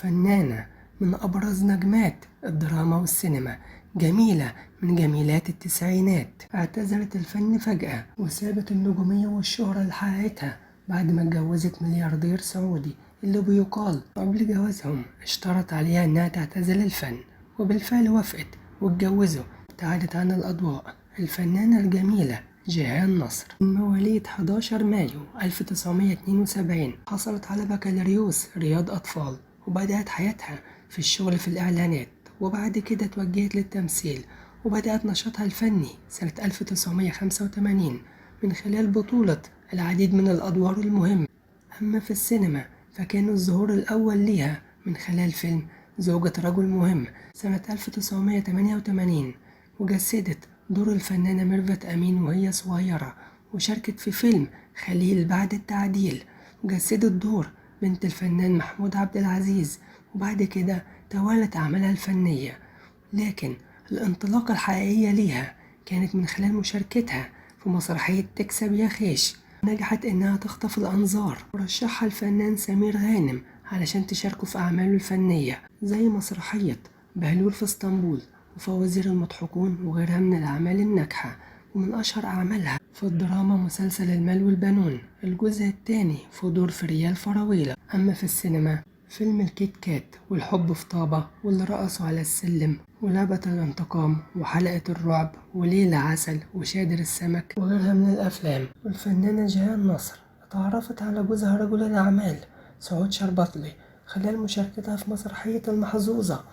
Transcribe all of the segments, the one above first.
فنانة من أبرز نجمات الدراما والسينما، جميلة من جميلات التسعينات. اعتزلت الفن فجأة وسابت النجومية والشهرة اللي حققتها بعد ما اتجوزت ملياردير سعودي اللي بيقال قبل جوازهم اشترط عليها انها تعتزل الفن، وبالفعل وافقت واتجوزوا. ابتعدت عن الأضواء الفنانة الجميلة جيهان نصر. من مواليد 11 مايو 1972 حصلت على بكالوريوس رياض أطفال، وبدأت حياتها في الشغل في الإعلانات، وبعد كده توجهت للتمثيل، وبدأت نشاطها الفني سنة 1985 من خلال بطولة العديد من الأدوار المهمة. أما في السينما فكان الظهور الأول ليها من خلال فيلم زوجة رجل مهم سنة 1988، وجسدت دور الفنانة ميرفت أمين وهي صغيرة، وشاركت في فيلم خليل بعد التعديل، وجسدت دور بنت الفنان محمود عبد العزيز. وبعد كده توالت أعمالها الفنية، لكن الانطلاقة الحقيقية ليها كانت من خلال مشاركتها في مسرحية تكسب يا خيش. نجحت إنها تخطف الأنظار، ورشحها الفنان سمير غانم علشان تشاركه في أعماله الفنية زي مسرحية بهلول في اسطنبول وفوازير المضحكون وغيرها من الأعمال الناجحة. ومن أشهر أعمالها في الدراما مسلسل المال والبنون الجزء الثاني في دور فريال فراويلة. أما في السينما فيلم الكيت كات والحب في طابة واللي رقصوا على السلم ولعبة الانتقام وحلقة الرعب وليلة عسل وشادر السمك وغيرها من الأفلام. والفنانة جيهان نصر اتعرفت على جوزها رجل الأعمال سعود شربتلي خلال مشاركتها في مسرحية المحظوظة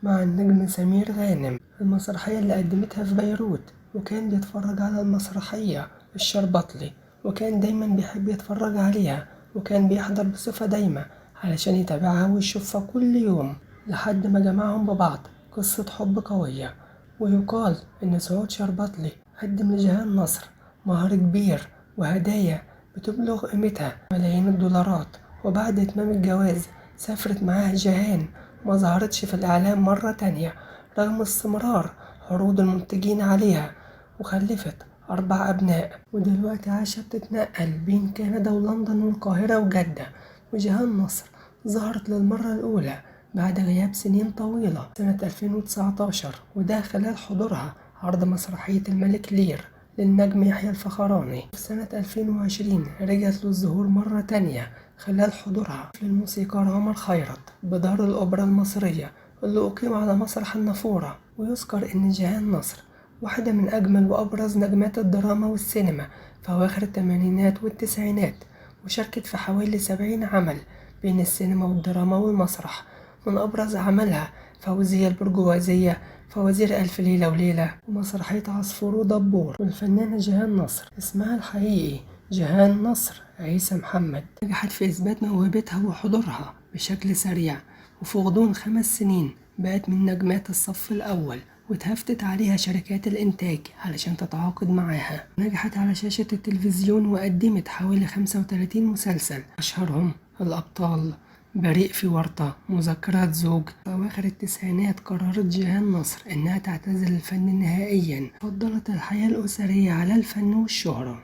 مع النجم سمير غانم، المسرحية اللي قدمتها في بيروت، وكان بيتفرج على المسرحية الشربتلي، وكان دايما بيحب يتفرج عليها، وكان بيحضر بصفة دايمة علشان يتابعها ويشوفها كل يوم، لحد ما جمعهم ببعض قصة حب قوية. ويقال إن سعود شربتلي قدم لجيهان نصر مهر كبير وهدايا بتبلغ قيمتها ملايين الدولارات. وبعد إتمام الجواز سافرت معاه جيهان وما ظهرتش في الإعلام مرة تانية رغم استمرار عروض المنتجين عليها، وخلفت 4 أبناء. ودلوقتي عايشة بتتنقل بين كندا ولندن والقاهرة وجدة. وجيهان نصر ظهرت للمرة الأولى بعد غياب سنين طويلة سنة 2019، وده خلال حضورها عرض مسرحية الملك لير للنجم يحيى الفخراني. في سنة 2020 رجعت للظهور مرة تانية خلال حضورها للموسيقار عمر خيرت بدار الأوبرا المصرية اللي أقيم على مسرح النافورة. ويذكر إن جيهان نصر واحدة من أجمل وأبرز نجمات الدراما والسينما في أواخر الثمانينات والتسعينات، وشاركت في حوالي 70 عمل بين السينما والدراما والمسرح. من أبرز أعمالها فوزية البرجوازية، فوازير ألف ليلة وليلة، ومسرحية عصفور ودبور. والفنانة جيهان نصر اسمها الحقيقي جيهان نصر عيسى محمد، نجحت في إثبات موهبتها وحضورها بشكل سريع، وفي غضون 5 سنين بقت من نجمات الصف الأول، واتهافتت عليها شركات الإنتاج علشان تتعاقد معاها. نجحت على شاشة التلفزيون وقدمت حوالي 35 مسلسل، أشهرهم الأبطال، بريء في ورطة، مذكرات زوج. في أواخر التسعينات قررت جيهان نصر إنها تعتزل الفن نهائيا، فضلت الحياة الأسرية على الفن والشهرة.